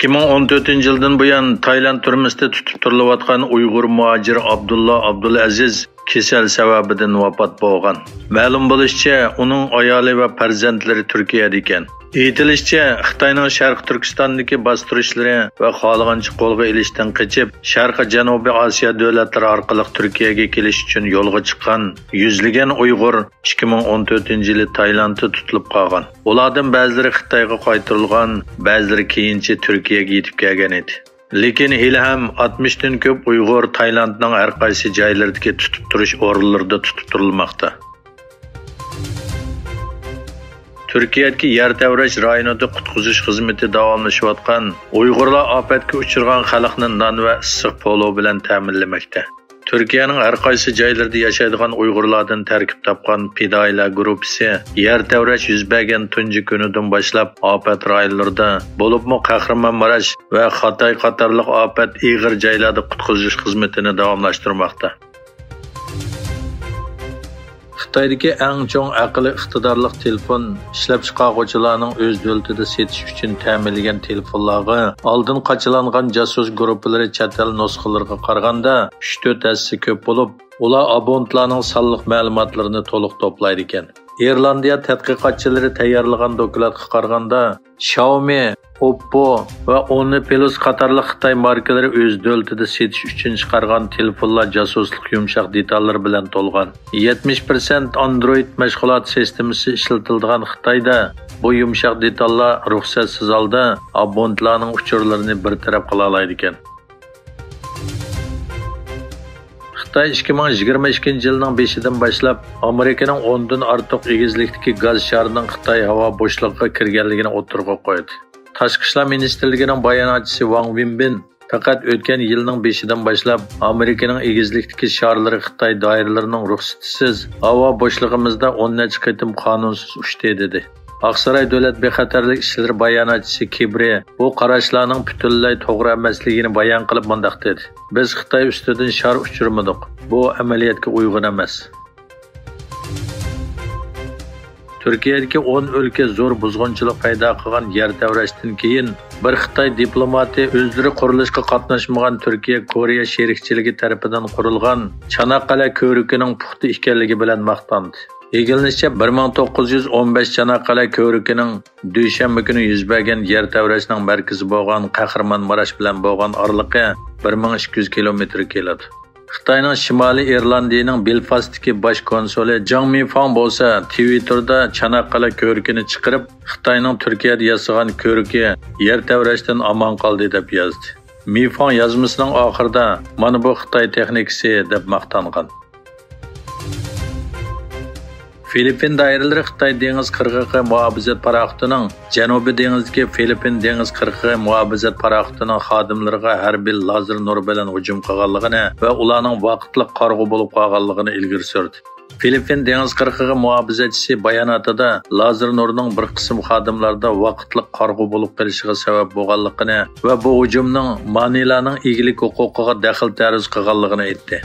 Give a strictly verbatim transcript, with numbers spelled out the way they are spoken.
ئىككى مىڭ ئون تۆتىنچى يىلدىن بۇيان تايلاند تۈرمىسىدە تۇتۇپ تۇرۇلۇۋاتقان ئۇيغۇر مۇھاجىر ئابدۇللا ئابدۇلئەزىز كېسەل سەۋەبىدىن ۋاپات بولغان. مەلۇم بولۇشىچە، ئۇنىڭ ئايالى ۋە پەرزەنتلىرى تۈركىيەدە ئىكەن. ئېيتىلىشىچە، خىتاينىڭ شەرقىي تۈركىستاندىكى باستۇرۇشلىرى ۋە خالىغانچە قولغا ئېلىشتىن قېچىپ، شەرقىي جەنۇبىي ئاسىيا دۆلەتلىرى ئارقىلىق تۈركىيەگە كېلىش ئۈچۈن يولغا چىققان يۈزلىگەن ئۇيغۇر ئىككى مىڭ ئون تۆتىنچى يىلى تايلاندتا تۇتۇلۇپ قالغان. ئۇلاردىن بەزىلىرى خىتايغا قايتۇرۇلغان، بەزىلىرى كېيىنچە تۈركىيەگە يېتىپ كەلگەن ئىدى. لېكىن ھېلىھەم ئاتمىشتىن كۆپ ئۇيغۇر تايلاندنىڭ ھەر قايسى جايلىرىدىكى تۇتۇپ تۇرۇش ئورۇنلىرىدا تۇتۇپ تۇرۇلماقتا. تۈركىيەدىكى يەر تەۋرەش رايونىدا قۇتقۇزۇش خىزمىتى داۋاملىشىۋاتقان. ئۇيغۇرلار ئاپەتكە ئۇچرىغان خەلقنى نان ۋە ئىسسىق پولۇ بىلەن تەمىنلىمەكتە. تۈركىيەنىڭ ھەر قايسى جايلىرىدا ياشايدىغان ئۇيغۇرلاردىن تەركىب تاپقان پىدائىيلار گۇرۇپپىسى يەر تەۋرەش يۈز بەرگەن تۇنجى كۈنىدىن باشلاپ ئاپەت رايونلىرىدا، بولۇپمۇ قەھرىمانماراش ۋە خاتاي قاتارلىق ئاپەت ئېغىر جايلاردا قۇتقۇزۇش خىزمىتىنى داۋاملاشتۇرماقتا. خىتايدىكى ئەڭ چوڭ ئەقلىي ئىقتىدارلىق تېلېفون ئىشلەپچىقارغۇچىلارنىڭ ئۆز دۆلىتىدە سېتىش ئۈچۈن تەمىنلىگەن تېلېفونلارغا ئالدىن قاچىلانغان جاسۇس گۇرۇپپىلىرى چەت ئەل نۇسخىلىرىغا قارىغاندا ئۈچ تۆت ھەسسە كۆپ بولۇپ، ئۇلار ئابونتلارنىڭ سانلىق مەلۇماتلىرىنى تولۇق توپلايدىكەن. ئىرلاندىيە تەتقىقاتچىلىرى تەييارلىغان دوكلاتقا قارىغاندا، شاۋمى، ئوپپو ۋە ئوننى پلۇس قاتارلىق خىتاي ماركىلىرى ئۆز دۆلىتىدە سېتىش ئۈچۈن چىقارغان تېلېفونلار جاسۇسلۇق يۇمشاق دېتاللار بىلەن تولغان. يەتمىش پىرسەنت ئاندرويد مەشغۇلات سىستېمىسى ئىشلىتىلىدىغان خىتايدا بۇ يۇمشاق دېتاللار رۇخسەتسىز ھالدا ئابونتلارنىڭ ئۇچۇرلىرىنى بىر تەرەپ قىلالايدىكەن. خىتاي ئىككى مىڭ يىگىرمە ئىككىنچى يىلنىڭ بېشىدىن باشلاپ ئامېرىكىنىڭ ئوندىن ئارتۇق ئېگىزلىكتىكى گاز شارىنىڭ خىتاي ھاۋا بوشلۇقىغا كىرگەنلىكىنى ئوتتۇرىغا قويدى. تاشقى ئىشلار مىنىستىرلىكىنىڭ باياناتچىسى ۋاڭ ۋېنبىن پەقەت ئۆتكەن يىلنىڭ بېشىدىن باشلاپ ئامېرىكىنىڭ ئېگىزلىكتىكى شارلىرى خىتاي دائىرىلىرىنىڭ رۇخسىتىسىز ھاۋا بوشلۇقىمىزدا ئون نەچچە قېتىم قانۇنسىز ئۇچتى، دېدى. ئاقساراي دۆلەت بىخەتەرلىك ئىشلىرى باياناتچىسى كىبرى بۇ قاراشلارنىڭ پۈتۈنلەي توغرا ئەمەسلىكىنى بايان قىلىپ مۇنداق دېدى: بىز خىتاي ئۈستىدىن شار ئۇچۇرمىدۇق. بۇ ئەمەلىيەتكە ئۇيغۇن ئەمەس. تۈركىيەدىكى ئون ئۆلكە زور بۇزغۇنچىلىق پەيدا قىلغان يەر تەۋرەشتىن كېيىن، بىر خىتاي دىپلوماتى ئۆزلىرى قۇرۇلۇشقا قاتناشمىغان تۈركىيە كورېيە شېرىكچىلىكى تەرىپىدىن قۇرۇلغان چاناققەلە كۆۋرۈكىنىڭ پۇختا ئىكەنلىكى بىلەن ماختاندى. ئىگىلىنىشىچە، بىر مىڭ توققۇز يۈز ئون بەش چاناققەلە كۆۋرۈكىنىڭ دۈشەنبە كۈنى يۈز بەرگەن يەر تەۋرەشنىڭ مەركىزى بولغان قەھرىمانماراش بىلەن بولغان ئارىلىقى بىر مىڭ ئىككى يۈز كىلومېتىر كېلىدۇ. خىتاينىڭ شىمالىي ئىرلاندىيىنىڭ بېلفاستتىكى باش كونسۇلى جاڭ مىفاڭ بولسا تىۋىتتېردا چاناققەلە كۆۋرۈكىنى چىقىرىپ، خىتاينىڭ تۈركىيەدە ياسىغان كۆۋرۈكى يەر تەۋرەشتىن ئامان قالدى، دەپ يازدى. مىفاڭ يازمىسىنىڭ ئاخىرىدا، مانا بۇ خىتاي تېخنىكىسى، دەپ ماختانغان. فىلىپپىن دائىرىلىرى خىتاي دېڭىز قىرغىقى مۇھاپىزەت پاراخوتىنىڭ جەنۇبىي دېڭىزدىكى فىلىپپىن دېڭىز قىرغىقى مۇھاپىزەت پاراخوتىنىڭ خادىملىرىغا ھەربىي لازېر نۇرى بىلەن ھۇجۇم قىلغانلىقىنى ۋە ئۇلارنىڭ ۋاقىتلىق قارىغۇ بولۇپ قالغانلىقىنى ئىلگىرى سۈردى. فىلىپپىن دېڭىز قىرغىقى مۇھاپىزەتچىسى باياناتىدا لازېر نۇرىنىڭ بىر قىسىم خادىملاردا ۋاقىتلىق قارىغۇ بولۇپ قېلىشىغا سەۋەب بولغانلىقىنى ۋە بۇ ھۇجۇمنىڭ مانىلانىڭ ئىگىلىك ھوقۇقىغا دەخلى تەرۇز قىلغانلىقىنى ئېيتتى.